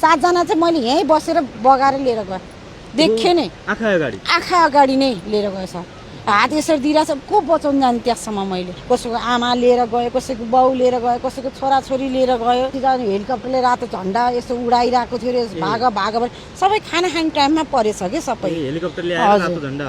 7जना चाहिँ मैले यहीँ बसेर बगाएर लिएर गएँ देखेँ नै आँखा अगाडि नै लिएर गएँ सर हात यसरी दिइरहेछ को बचाउनु जाने त्यहाँसम्म मैले कसैको आमा लिएर गयो कसैको बाउ लिएर गयो कसैको छोराछोरी लिएर गयो हेलिकप्टरले रातो झन्डा यसो उडाइरहेको थियो भाग भाग सबै खाना खाने टाइममा परेछ कि सबै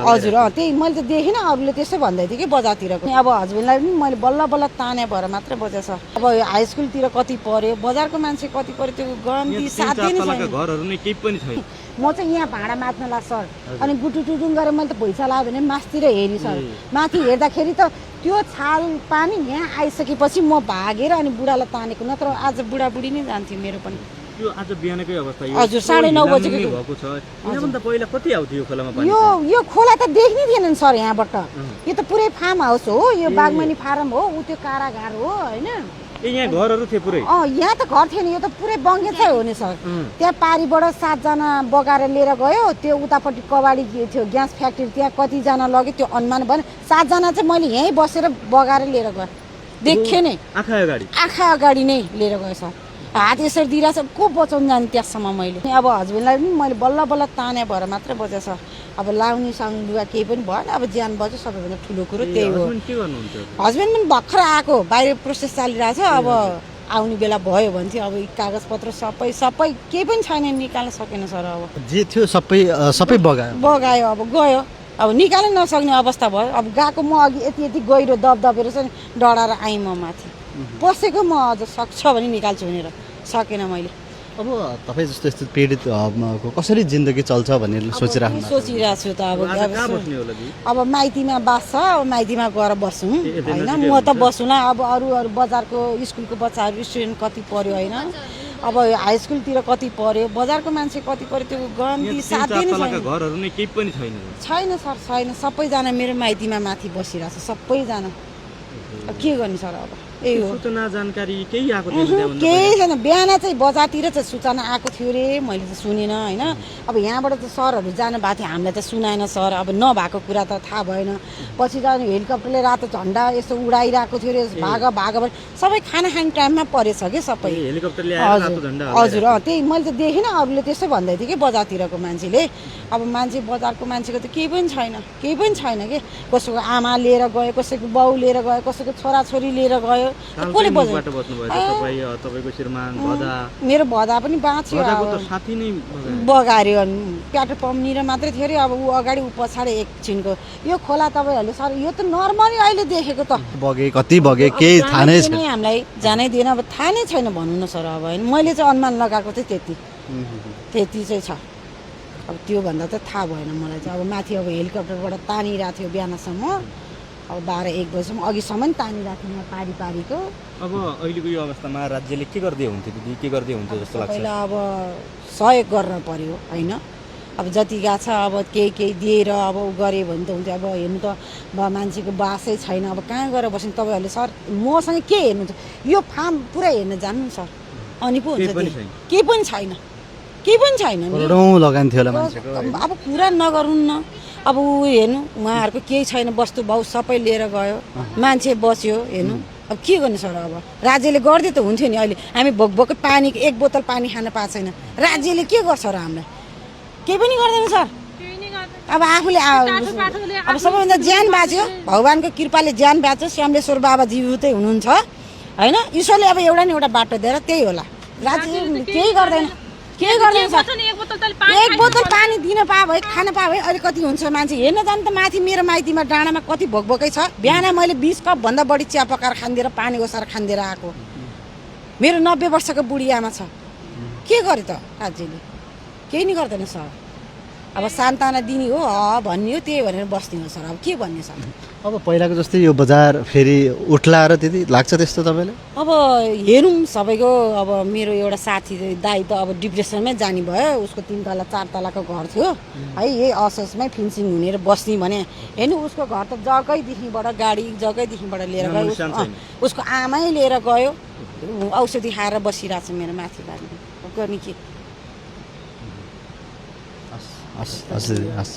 हजुर त्यही मैले त देखेन अरूले त्यसै भन्दै थियो कि बजारतिरको अब हस्बेन्डलाई पनि मैले बल्ल बल्ल ताने भएर मात्रै बजेछ अब हाई स्कुलतिर कति पर्यो बजारको मान्छे कति पर्यो त्यो गन्ती साथै नै छैन म चाहिँ यहाँ भाँडा मात्नला सर अनि गुटुटुटुङ गरेर मैले त भुइँचा लाग्यो भने मासतिर हेरेँ सर माथि हेर्दाखेरि त त्यो छाल पानी यहाँ आइसकेपछि म भागेर अनि बुढालाई तानेको नत्र आज बुढाबुढी नै जान्थ्यो मेरो पनि आज बिहानकै अवस्था हजुर 9:30 बजेको भएको छ यहाँभन्दा पहिला कति आउँथ्यो यो खोलामा पानी यो खोला त देख्नै थिएन नि सर यहाँबाट यो त पुरै फार्म हाउस हो यो बागमनी फार्म हो उ त्यो कारागार हो हैन यहाँ घरहरू थिए पुरै यहाँ त घर थिएन यो त पुरै बङ्गेछै हो नि सर त्यहाँ पारीबाट 7जना बगाएर लिएर गयो त्यो उतापट्टि कबाडी थियो ग्यास फ्याक्ट्री त्यहाँ कतिजना लग्यो त्यो अनुमान भएन 7जना चाहिँ मैले यहीँ बसेर बगाएर लिएर गएँ देखेँ नै आँखा अगाडि नै लिएर गएँ सर हात यसरी दिइरहेछ को बचाउनु जाने त्यहाँसम्म मैले अब हस्बेन्डलाई पनि मैले बल्ल बल्ल ताने भएर मात्रै बजेछ अब लाउने साउनु लुगा केही पनि भएन अब ज्यान बज्यो सबैभन्दा ठुलो कुरो त्यही हो हस्बेन्ड पनि भर्खर आएको बाहिर प्रोसेस चलिरहेछ अब आउने बेला भयो भने थियो अब कागजपत्र सबै केही पनि छैन निकाल्न सकेन सर अब जे थियो सबै बगायो अब गयो अब निकाल्न नसक्ने अवस्था भयो अब गएको म अघि यति गहिरो दबदबेर चाहिँ डराएर आएँ म माथि पसेको म अझ सक्छ भने निकाल्छु भनेर सकेन मैले अब तपाईँ जस्तो यस्तो पीडित कसरी जिन्दगी चल्छ भन्ने सोचिरहेको छु त अब माइतीमा बाँच्छ अब माइतीमा गएर बस्छौँ होइन म त बस्छुँला अब अरू बजारको स्कुलको बच्चाहरू स्टुडेन्ट कति पर्यो होइन अब हाई स्कुलतिर कति पर्यो बजारको मान्छे कति पर्यो त्यो गन्ती साथै नै छैन सर छैन सबैजना मेरो माइतीमा माथि बसिरहेछ सबैजना के गर्ने सर अब सूचना जानकारी केही आएको थिएन केही छैन बिहान चाहिँ बजारतिर चाहिँ सूचना आएको थियो रे मैले त सुनेन होइन अब यहाँबाट त सरहरू जानु भएको थियो हामीलाई त सुनाएन सर अब नभएको कुरा त थाहा भएन पछि त हेलिकप्टरले रातो झन्डा यसो उडाइरहेको थियो रे भाग भाग सबै खाना खाने टाइममा परेछ कि सबै हजुर त्यही मैले त देखेन अरूले त्यसै भन्दै थियो कि बजारतिरको मान्छेले अब मान्छे बजारको मान्छेको त केही पनि छैन कि कसैको आमा लिएर गयो कसैको बाउ लिएर गयो कसैको छोराछोरी लिएर गयो कसले मेरो भदा पनि बाँच्यो बगार्यो पेट्रोल पम्पनिर मात्रै थियो अरे अब ऊ अगाडि ऊ पछाडि एकछिनको यो खोला तपाईँहरूले सर यो त नर्मली अहिले देखेको त कति बगे केही थाहा नै छैन हामीलाई जानै दिएन अब थाहा नै छैन भन्नु न सर अब होइन मैले चाहिँ अनुमान लगाएको थिएँ त्यति चाहिँ छ अब त्योभन्दा त थाहा भएन मलाई चाहिँ अब माथि अब हेलिकप्टरबाट तानिरहेको थियो बिहानसम्म अब 12-1 बजीसम्म अघिसम्म तानिरहेको थियो पारीको अब अहिलेको यो अवस्थामा राज्यले के गर्दै हुन्थ्यो दिदी के गर्दै हुन्थ्यो जस्तो लाग्छ पहिला अब सहयोग गर्न पर्यो होइन अब जति गएको छ अब केही दिएर अब गरे भने त हुन्थ्यो अब हेर्नु त मान्छेको बासै छैन अब कहाँ गएर बस्नु तपाईँहरूले सर मसँग के हेर्नुहुन्छ यो फार्म पुरा हेर्न जान्नु सर अनि पो हुन्छ केही पनि छैन अब कुरा नगरौँ न अब हेर्नु उहाँहरूको केही छैन वस्तु भाउ सबै लिएर गयो मान्छे बस्यो हेर्नु अब के गर्ने सर अब राज्यले गर्दै त हुन्थ्यो नि अहिले हामी भोकै पानी 1 बोतल पानी खान पाएको छैन राज्यले के गर्छ र हामीलाई केही पनि गर्दैन सर अब आफूले अब सबैभन्दा ज्यान बाँच्यो भगवान्को कृपाले ज्यान बाँच्यो श्यामलेश्वर बाबा जीवितै हुनुहुन्छ होइन ईश्वरले अब एउटा न एउटा बाटो दिएर त्यही होला राज्यले केही गर्दैन सर 1 बोतल पानी दिन पाए भए खान पाए भए अहिले कति हुन्छ मान्छे हेर्न जानु त माथि मेरो माइतीमा डाँडामा कति भोकै छ बिहान मैले 20 कप भन्दा बढी चिया पकाएर खान्दिएर पानी ओसाएर खान्दिएर आएको मेरो 90 वर्षको बुढी आमा छ के गरे त राज्यले केही नि गर्दैन सर अब सान्ताना दिने हो भन्ने हो त्यही भनेर बस्ने हो सर अब के भन्ने सर अब पहिलाको जस्तै यो बजार फेरि उठ्ला र त्यति लाग्छ त्यस्तो तपाईँलाई अब हेरौँ सबैको अब मेरो एउटा साथी दाइ त अब डिप्रेसनमै जाने भयो उसको 3 तला 4 तलाको घर थियो है यही असोजमै फिन्सिङ हुनेर बस्ने भने हेर्नु उसको घर त जग्गैदेखिबाट गाडी जग्गैदेखिबाट लिएर गयो उसको आमै लिएर गयो औषधि खाएर बसिरहेको छ मेरो माथि बारी गर्ने के हस्